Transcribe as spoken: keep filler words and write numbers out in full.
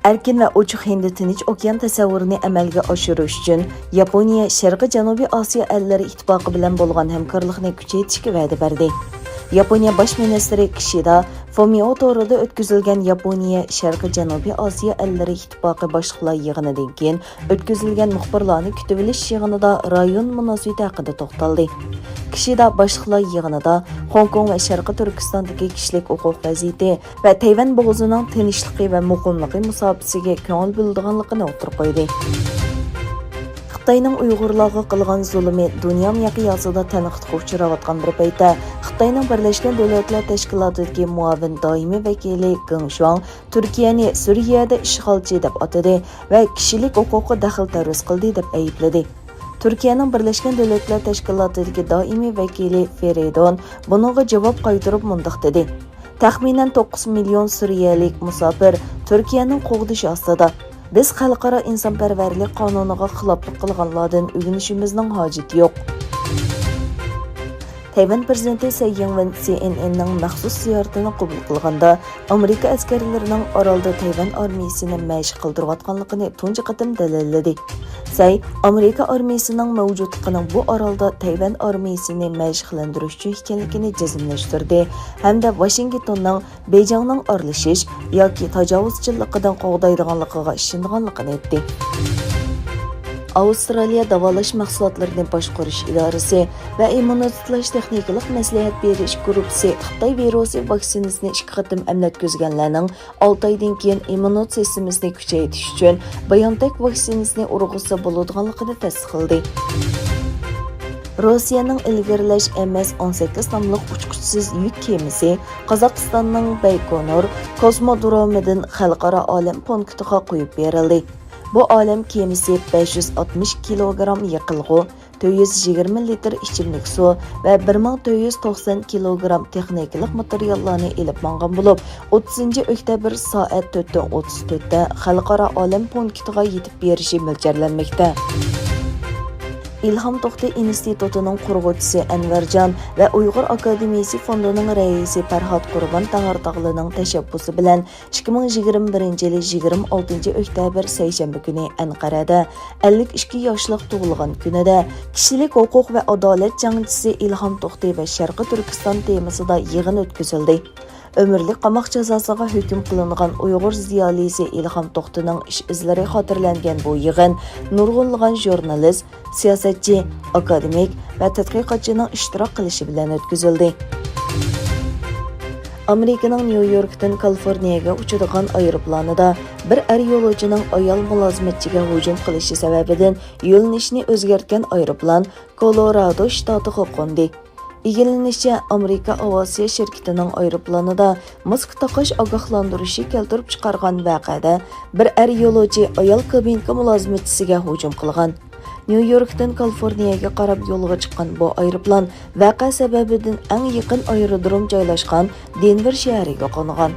ئەركىن ۋە ئوچۇق ھىندى تىنچ ئوكيان تەسەۋۋۇرىنى ئەمەلگە ئاشۇرۇش ئۈچۈن ياپونىيە شەرقىي جەنۇبىي ئاسىيا ئەللىرى ئىتتىپاقى بىلەن بولغان ھەمكارلىقنى كۈچەيتىشكە ۋەدە بەردى. ياپونىيە باش مىنىستىرى كىشىدا فۇمىئو تورىدا ئۆتكۈزۈلگەن ياپونىيە شەرقىي جەنۇبىي ئاسىيا ئەللىرى ئىتتىپاقى باشلىقلار يىغىنىدىن كېيىن ئۆتكۈزۈلگەن مۇخبىرلارنى كۈتۈۋېلىش يىغىنىدا رايون مۇناسىۋىتى ھەققىدە توختالدى. كىشىدا باشلىقلار يىغىنىدا خوڭكوڭ ۋە شەرقىي تۈركىستاندىكى كىشىلىك ھوقۇق ۋەزىيىتى ۋە تەيۋەن بوغۇزىنىڭ تىنچلىقى ۋە مۇقىملىقى مۇساپىسىگە كۆڭۈل بۆلىدىغانلىقىنى ئوتتۇرىغا قويدى. خىتاينىڭ ئۇيغۇرلارغا قىلغان زۇلۇمى دۇنيا مىقياسىدا تەنقىدقە ئۇچراۋاتقان بىر پەيتتە، خىتاينىڭ بىرلەشكەن دۆلەتلەر تەشكىلاتىدىكى مۇئاۋىن دائىمىي ۋەكىلى گېڭ شۇاڭ تۈركىيەنى سۈرىيەدە ئىشغالچى دەپ ئاتىدى ۋە كىشىلىك ھوقۇققا دەخلى-تەرۇز قىلدى دەپ ئەيىبلىدى. تۈركىيەنىڭ بىرلەشكەن دۆلەتلەر تەشكىلاتىدىكى دائىمىي ۋەكىلى فېرىدون بۇنىڭغا جاۋاب قايتۇرۇپ مۇنداق دېدى: «تەخمىنەن توققۇز مىليون سۈرىيەلىك مۇساپىر تۈركىيەنىڭ قوغدىشى ئاستىدا. بىز خەلقئارا ئىنسانپەرۋەرلىك قانۇنىغا خىلاپلىق قىلغانلاردىن ئۆگىنىشىمىزنىڭ ھاجىتى يوق.» تەيۋەن پىرېزىدېنتى سەي يىڭۋېن سى ئېن ئېننىڭ مەخسۇس زىيارىتىنى قوبۇل قىلغاندا، ئامېرىكا ئەسكەرلىرىنىڭ ئارالدا تەيۋەن ئارمىيىسىنى مەشىق قىلدۇرۇۋاتقانلىقىنى تۇنجى قېتىم دەلىللىدى. سەي ئامېرىكا ئارمىيىسىنىڭ مەۋجۇتلۇقىنىڭ بۇ ئارالدا تەيۋەن ئارمىيىسىنى مەشىقلەندۈرۈش ئۈچۈن ئىكەنلىكىنى جەزملەشتۈردى ھەمدە ۋاشىنگتوننىڭ بېيجىڭنىڭ ئارىلىشىش ياكى تاجاۋۇزچىلىقىدىن قوغدايدىغانلىقىغا ئىشىنىدىغانلىقىنى ئېيتتى. ئاۋسترالىيە داۋالاش مەھسۇلاتلىرىنى باشقۇرۇش ئىدارىسى ۋە ئىممۇنىتېتلاش تېخنىكىلىق مەسلىھەت بېرىش گۇرۇپپىسى خىتاي ۋىرۇسى ۋاكسىنىسىنى ئىككى قېتىم ئەملەتكۈزگەنلەرنىڭ ئالتە ئايدىن كېيىن ئىممۇن سىستېمىسىنى كۈچەيتىش ئۈچۈن بايونتېك ۋاكسىنىسىنى ئۇرغۇزسا بولىدىغانلىقىنى تەستىقلىدى. روسىيەنىڭ ئىلگىرىلەش ئېم ئېس ئون سەككىز ناملىق ئۇچقۇچىسىز يۈك كېمىسى قازاقىستاننىڭ بەيكونۇر كوسمودرومىدىن خەلقئارا ئالەم پونكىتىغا قويۇپ بېرىلدى. بۇ ئالەم كېمىسى بەش يۈز ئاتمىش كىلوگرام يېقىلغۇ، تۆت يۈز يىگىرمە لىتىر ئىچىملىك سۇ ۋە بىر مىڭ تۆت يۈز توقسان كىلوگرام تېخنىكىلىق ماتېرىياللارنى ئېلىپ ماڭغان بولۇپ، ئوتتۇزىنچى ئۆكتەبىر سائەت تۆتتىن ئوتتۇز تۆتتە خەلقئارا ئالەم پونكىتىغا يېتىپ بېرىشى مۆلچەرلەنمەكتە. ئىلھام توختى ئىنستىتۇتىنىڭ قۇرغۇچىسى ئەنۋەرجان ۋە ئۇيغۇر ئاكادېمىيىسى فوندىنىڭ رەئىسى پەرھات قۇربان تاھىر تاغلىنىڭ تەشەببۇسى بىلەن ئىككى مىڭ يىگىرمە بىرىنچى يىلى يىگىرمە ئالتىنچى ئۆكتەبىر سەيشەنبە كۈنى ئەنقەرەدە ئەللىك ئىككى ياشلىق تۇغۇلغان كۈنىدە كىشىلىك ھوقۇق ۋە ئادالەت جەڭچىسى ئىلھام توختى ۋە شەرقىي تۈركىستان تېمىسىدا يىغىن ئۆتكۈزۈلدى. ئۆمۈرلۈك قاماق جازاسىغا ھۆكۈم قىلىنغان ئۇيغۇر زىيالىيسى ئىلھام توختىنىڭ ئىش ئىزلىرى خاتىرىلەنگەن بۇ يىغىن نۇرغۇنلىغان ژۇرنالىست، سىياسەتچى، ئاكادېمىك ۋە تەتقىقاتچىنىڭ ئىشتىراك قىلىشى بىلەن ئۆتكۈزۈلدى. ئامېرىكىنىڭ نيۇ يوركتىن كالىفورنىيەگە ئۇچىدىغان ئايروپىلانىدا بىر ئەر يولۇچىنىڭ ئايال مۇلازىمەتچىگە ھۇجۇم قىلىشى سەۋەبىدىن يۆنىلىشىنى ئۆزگەرتكەن ئايروپىلان كولورادو شتاتىغا قوندى. ئىگىلىنىشىچە، ئامېرىكا ئاۋىئاتسىيە شىركىتىنىڭ ئايروپىلانىدا ماسكا تاقاش ئاگاھلاندۇرۇشى كەلتۈرۈپ چىقارغان ۋەقەدە، بىر ئەر يولۇچى ئايال كابىنكا مۇلازىمەتچىسىگە ھۇجۇم قىلغان. نيۇ يوركتىن كالىفورنىيەگە قاراپ يولغا چىققان بۇ ئايروپىلان ۋەقە سەۋەبىدىن ئەڭ يېقىن ئايرودروم جايلاشقان دېنۋېر شەھىرىگە قونغان.